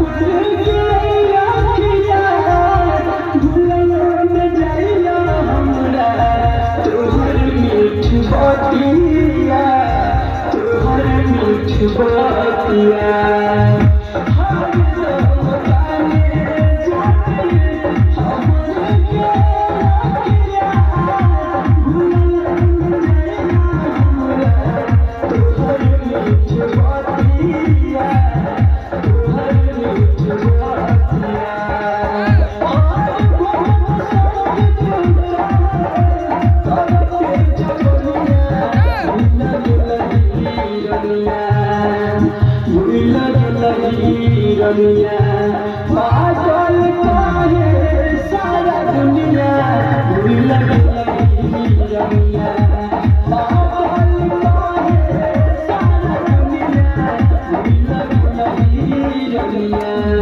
हमर के रखिया, भुलल न जाइया हमरा तोहर मीठ बतिया, तोहर मीठ बतिया। हरदम ताने जाते हमर के रखिया, भुलल न जाइया हमरा तोहर मीठ बतिया, तोहर मीठ बतिया। और बहुत संग तोर के जवनिया, भुल गेलही रनिया, भुल गेलही रनिया। पागल काहे सारा दुनिया, भुल गेलही रनिया। पागल काहे सारा दुनिया, भुल गेलही रनिया।